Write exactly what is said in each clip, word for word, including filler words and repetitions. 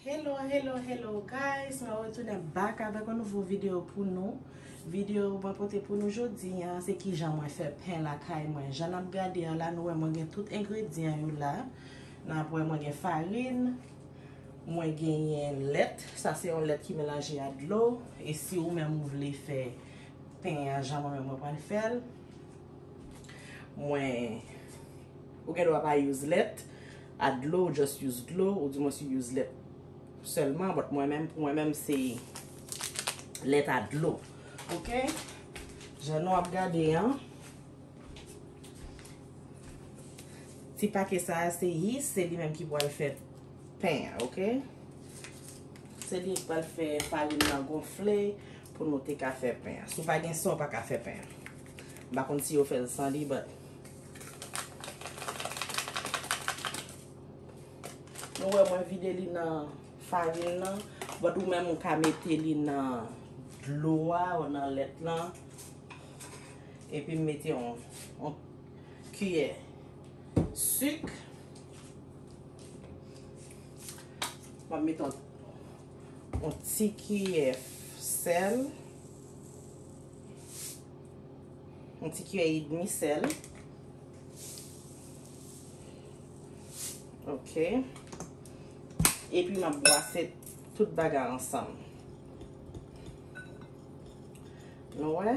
Hello, hello, hello guys, mwen retounen back avèk yon nouvo videyo pou nou. Videyo mwen pote pou nou jodi a, se kijan mwen fè pen lakay mwen. Jan n ap gade a la, nou wè mwen gen tout engredyan yo la. N ap wè mwen gen farin, mwen genyen lèt, sa se yon lèt ki melanje a dlo. E si ou menm ou vle fè pen an jan mwen menm mwen pral fè l, mwen, ou gen dwa pa use lèt a dlo, ou just use dlo, ou di mwen si use lèt sèlman, but mwen menm, pou mwen menm, se lèt a dlo. Ok? Jan nou ap gade an, ti pake sa a, se yis, se li menm ki pral fè pen an, ok? Se li k pral fè farin nan gonfle pou nou te ka fè pen an. Si w pa gen san, w pa ka fè pen an. M pa konn si yo fè l san li, but nou wè mwen vide li nan farin nan, but ou menm ou ka mete li nan dlo a ou nan lèt lan. Epi m mete yon, yon kiyè sik. M ap mete yon, yon ti kiyè sèl. Yon ti kiyè edmi sèl. Ok. Epi m ap bwase tout bagay ansanm. Nou wè?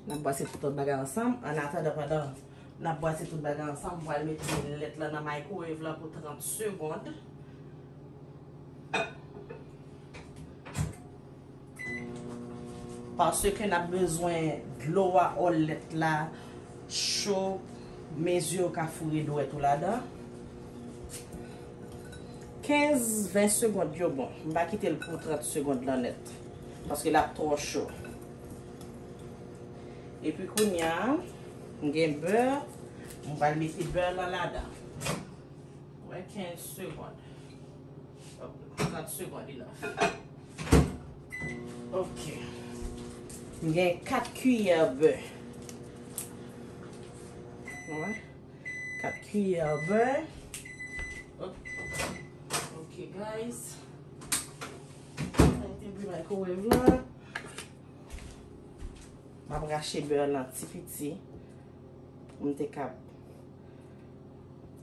N ap bwase tout lòt bagay ansanm. Annatandan, pandan n ap bwase tout bagay ansanm, m pral mete lèt lan nan microwave lan pou trant segonn. Paske n ap bezwen dlo a, òl lèt la cho, mezi w ka foure dwèt ou ladan. Kenz, ven segonn yo bon. M pa kite l pou trant segonn lan nèt. Paske l ap twò cho. Epi kounye a, m gen bè. M pral mete bè lan ladan. Wè, kenz segonn. Trant segonn, enough. Ok. M gen kat kiyè bè. Wè. Kat kiyè bè. Ok. Ok, guys. Sa te bri microwave la. M ap rache bè lan ti piti. Pou m te kab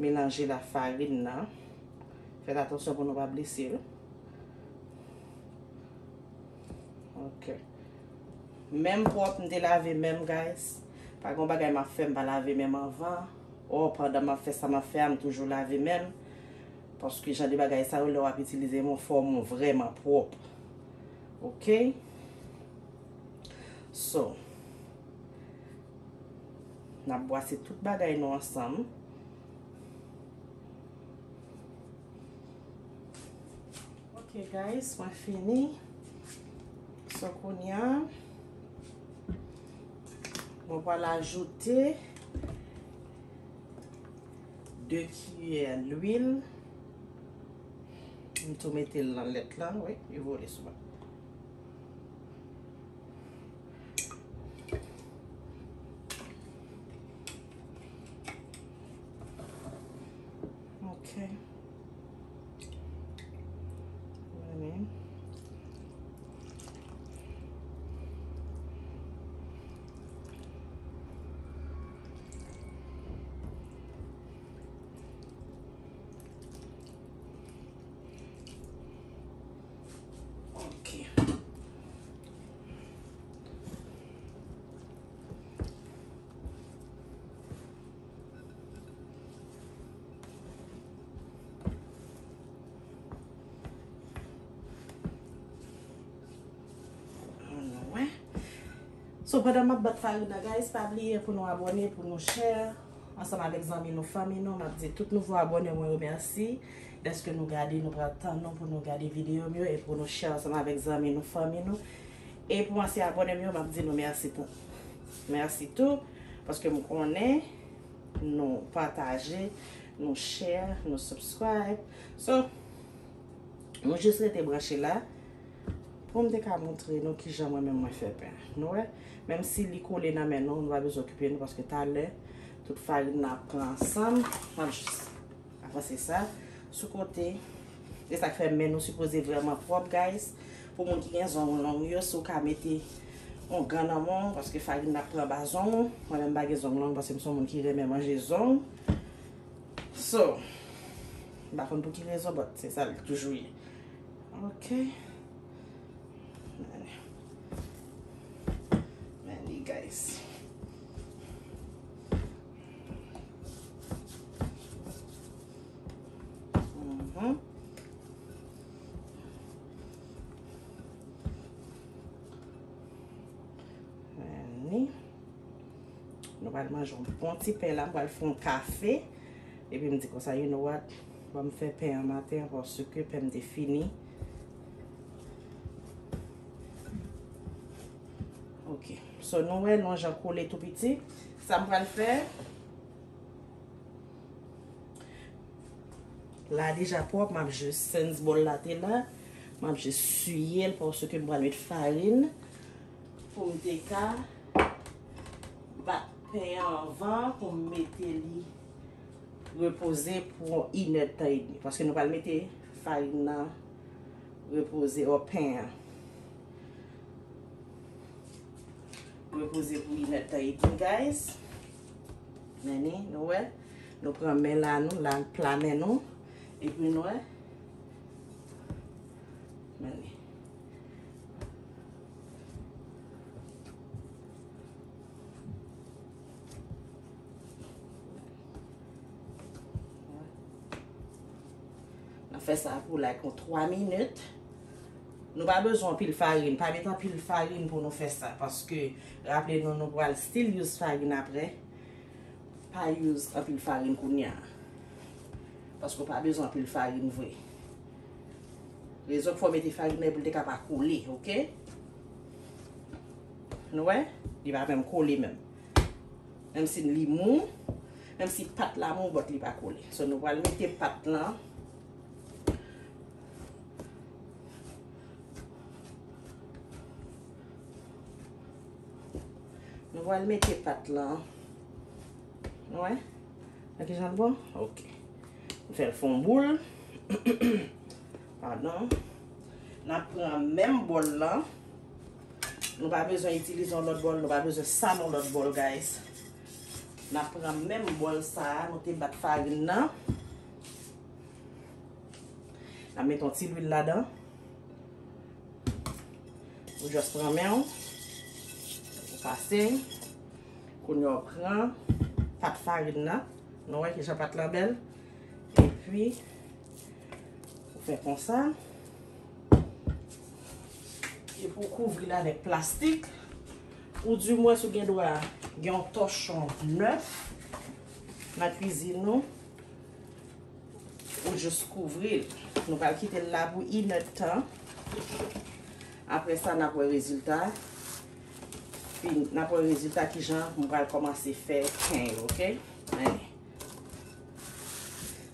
melanje lafarin nan. Fèt atansyon pou nou pa blese l. Ok. Men m pwòp, m te lave men m, guys. Pa gen bagay m ap fè, m pa lave men m anvan. Or, pandan m ap fè sa m ap fè a, m toujou lave men m. Paske jan de bagay sa yo, lè w ap itilize men w, fò men w vrèman pwòp. Ok? So, n ap bwase tout bagay nou ansanm. Ok, guys, mwen fini. So, kounye a, mwen pral ajoute de kiyè lwil. M tou mete l nan lèt lan, wi, li vole sou mwen. Ok. Mwen menm. Ok. Ann wè. So, pandan m ap bat farin nan, guys, pa bliye pou nou abòne, pou nou share ansanm avèk zanmi nou, fanmi nou. M ap di tout nouvo abòne, mwen remèsi dèske nou gade, nou pran tan nou pou nou gade videyo m yo e pou nou share ansanm avèk zanmi nou, fanmi nou. E pou ansyen abòne m yo, m ap di nou mèsi tou. Mèsi tou, paske m konnen nou pataje, nou share, nou subscribe. So, nou jis rete branche la pou m te ka montre nou kijan mwen menm mwen fè pen. Nou wè, menm si li kole nan men nou, nou pa bezwen okipe nou paske talè, tout farin nan ap pran ansanm. N ap jis Pase sa sou kote. Se sa k fè men nou sipoze vrèman pwòp, guys. Pou moun ki gen zong long yo, si w ka mete yon gan nan men w, paske farin nan ap pran ba zong ou. Mwen menm m pa gen zong long paske m se yon moun ki renmen manje zong. So, m pa konn pou ki rezon, but se sa l toujou ye. Ok. Men li, guys. Mhm. Men li. Nou pral manje yon bon ti pen la, m pral fè yon kafe. Epi m di konsa, you know what? Ban m fè pen an maten an paske pen m te fini. Ok. So, nou wè, nou jan kole tou piti. Sa m pral fè, la deja pwòp, m ap jis, since bòl la te la, m ap jis siye l paske m pral met farin pou m te ka bat pen an anvan pou m mete li repoze pou inèdtan edmi. Paske nou pral mete farin nan repoze, o, pen an repoze pou inèdtan edmi, guys. Men li, nou wè. Nou pran men la, nou, la, pla men nou. Epi nou wè. Men li. N ap fè sa pou, like, yon twa minit. Nou pa bezwen anpil farin. Pa met anpil farin pou nou fè sa. Paske, raple nou, nou pral still use farin apre. Pa use anpil farin kounye a. Paske w pa bezwen anpil farin vre. Rezon k fè w mete farin nan, e pou l te ka pa kole, ok? Nou wè? Li pa menm kole menm. Menm si li mou, menm si pat la mou, but li pa kole. So, nou pral mete pat lan. Nou pral mete pat lan. Nou wè? Nan ki jan l bon? Ok. Nou fè l fè yon boul. Padon. N ap pran menm bòl lan. Nou pa bezwen itilize yon lòt bòl. Nou pa bezwen sa nan lòt bòl, guys. N ap pran menm bòl sa a. Nou te bat farin nan. N ap mete yon ti lwil ladan. Ou just pran men w, ou pase. Kounye a w pran pat farin nan. Nou wè kijan pat lan bèl. Epi, ou fè konsa. Epi ou kouvri l avèk plastik. Ou dimwens ou gen dwa gen yon tòchon nèf nan kwizin ou. Ou jis kouvri l. Nou pral kite l la pou inèdtan. Apre sa, n ap wè rezilta. Fin, n ap wè rezilta kijan mwen pral kòmanse fè pen yo, ok? Men.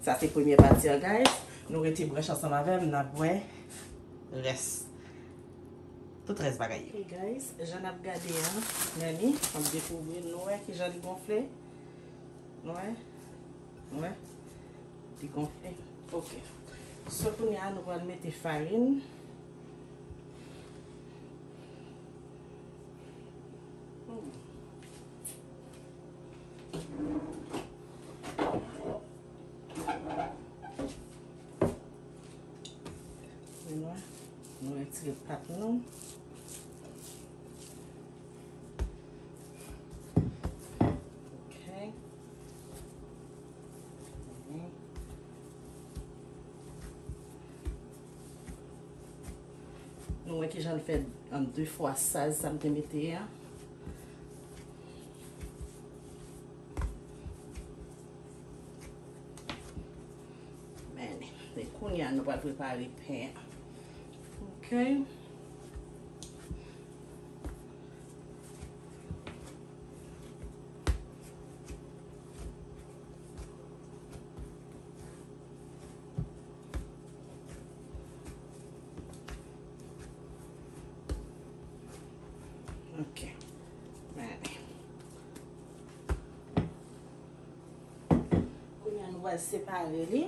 Sa se premye pati an, guys. Nou rete branche ansanm avè m, n ap wè rès. Tout rès bagay yo. Ok, guys, jan n ap gade an, men li, n ap dekouvri l, nou wè kijan li gonfle. Nou wè? Nou wè? Li gonfle. Ok. So, kounye a, nou pral mete farin. Hmm. Nou, nou retire pat nou. Ok. Nou wè kijan l fè an de fwa saiz sa m te mete a. Men, e kounye a nou pral prepare pen an. Ok. Ok. Men. Kounye a nou Mwen separe li.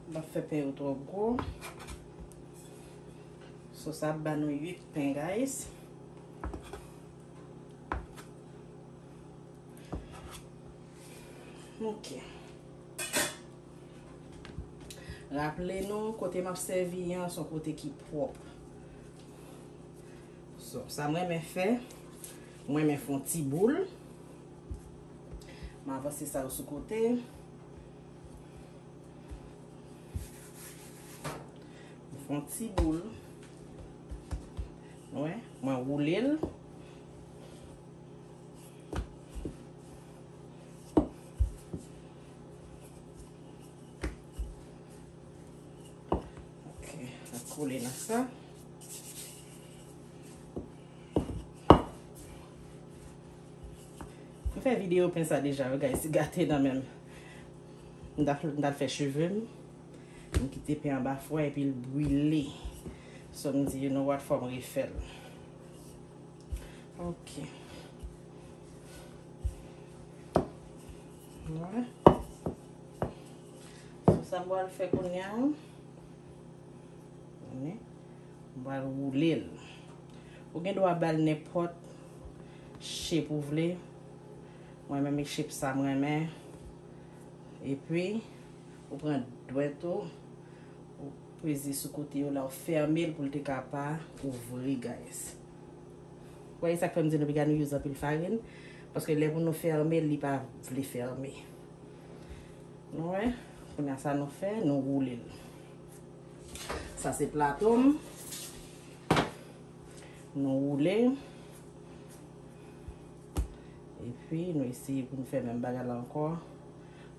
M ap fè pen yo twò gwo. So sa ap ba nou uit pen, guys. Ok. Raple nou, kote m ap sèvi an, se yon kote ki pwòp. So, sa m renmen fè, m renmen fè yon ti boul. M avanse sa yo sou kote. M fè yon ti boul. Wè, mwen woule l. Ok, l ap kole nan sa. M fè videyo pen sa deja, wi, guys, li gate nan men m. M t al, m t al fè cheve m. M kite pen anba fwa epi l brile. So m di, you know what, fò m refè l. Ok. Wè. So sa m pral fè kounye a. Konnen. M pral woule l. Ou gen dwa ba l nenpòt shape ou vle. Mwen menm e shape sa m renmen. Epi, ou pran dwèt ou, ou peze sou kote yo la, ou fèmen l pou l te ka pa ouvri, guys. Ou wè, e sa k fè m di nou piga nou use anpil farin, paske lè pou nou fèmen l, li pa vle fèmen. Nou wè, kounye a sa nou fè, nou woule l. Sa se plato m. Nou woule. Epi, nou eseye pou n fè menm bagay la ankò.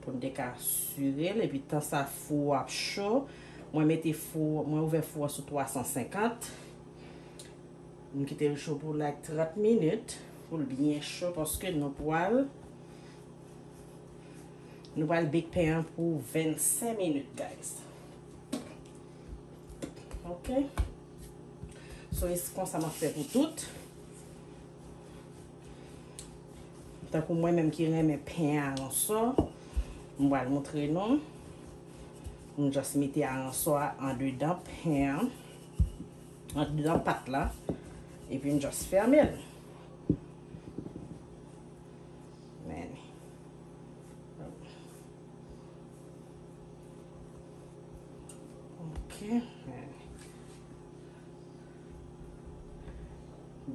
Pou n te ka sire l. Epi, tan sa fou ap cho. Mwen mete fou, mwen ouvè fou an sou twa san senkant. M kite l cho pou, like, trant minit. Pou l byen cho, paske nou pral Nou pral bake pen an pou vennsenk minit, guys. Ok. So, e konsa m ap fè pou tout. Tankou mwen menm ki renmen pen an aransò, m pral montre nou. M just mete aransò a andedan pen an, andedan pat la, epi m just fèmen l. Men. Ok.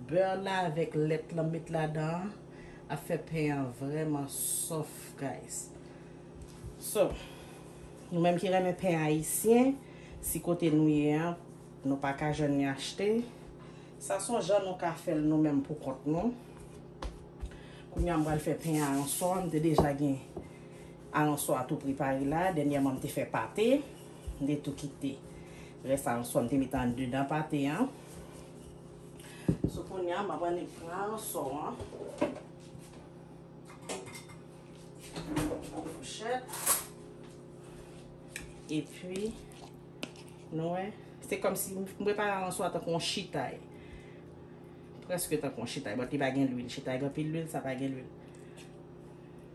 Bè la avèk lèt la m met ladan an ap fè pen an vrèman soft, guys. So, nou menm ki renmen pen ayisyen, si kote nou ye an, nou pa ka jwenn li achte. Sa se yon jan nou ka fè l nou menm pou kont nou. Kounye a m pral fè pen aransò a. M te deja gen aransò a tou prepare la. Dènyèman, m te fè pate. M te tou kite rès aransò a, m te mete andedan pate an. So, kounye a, m ap annik pran aransò an. Fouchèt. Epi, nou wè, se kòmsi m prepare aransò a tankou yon chitay. Prèske tankou yon chitay, but li pa gen lwil. Chitay gen anpil lwil, sa pa gen lwil.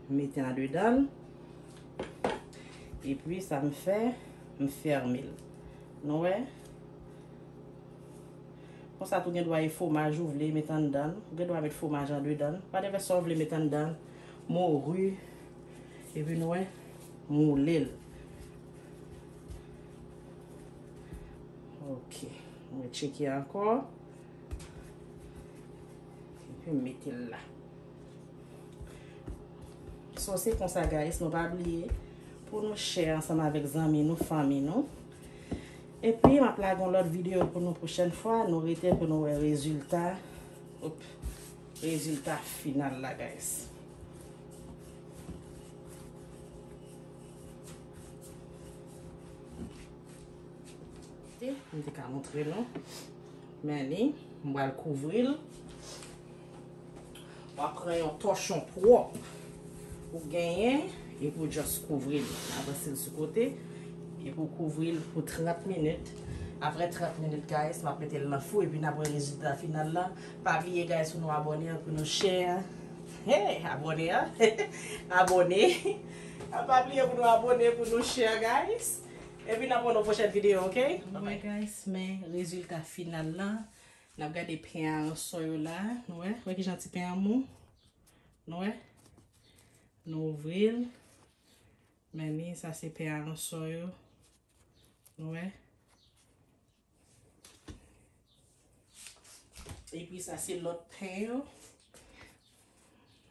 M mete andedan l. Epi, sa m fè, m fèmen l. Nou wè? Konsa tou gen dwa e fwomaj ou vle met anndan l. Ou gen dwa met fwomaj andedan l. Whatever sa w vle met anndan l. Mori. Epi nou wè, m woule l. Ok. Mwen tcheke ankò. Epi m mete l la. So, se konsa, guys, nou pa bliye pou nou share ansanm avèk zanmi nou, fanmi nou. Epi, m ap lage yon lòt videyo pou nou pwochèn fwa. Nou rete pou nou wè rezilta, op, rezilta final la, guys. M te ka montre nou. Men li, m pral kouvri l. W ap pran yon tòchon pwòp ou genyen, E pou just kouvri l. Avanse l sou kote. E pou kouvri l pou trant minit. Apre trant minit, guys, m ap mete l nan fou epi n ap wè rezilta final la. Pa bliye, guys, pou nou abòne an, pou nou share. Hey, abòne an. Abòne. Pa bliye pou nou abòne, pou nou share, guys. Epi n ap wè nan pwochèn videyo, ok? Bye bye. Guys, men rezilta final la. N ap gade pen an sò yo la. Nou wè? Wè kijan ti pen an mou? Nou wè? Nou ouvri l. Men ni, sa se pen an sò yo. Nou wè? Epi sa se lòt pen yo.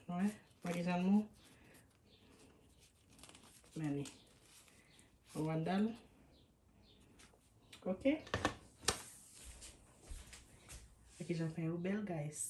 Nou wè? Wè kijan l mou? Men ni. Ou wè anndan l? Ok. Wè kijan pen yo bèl, guys.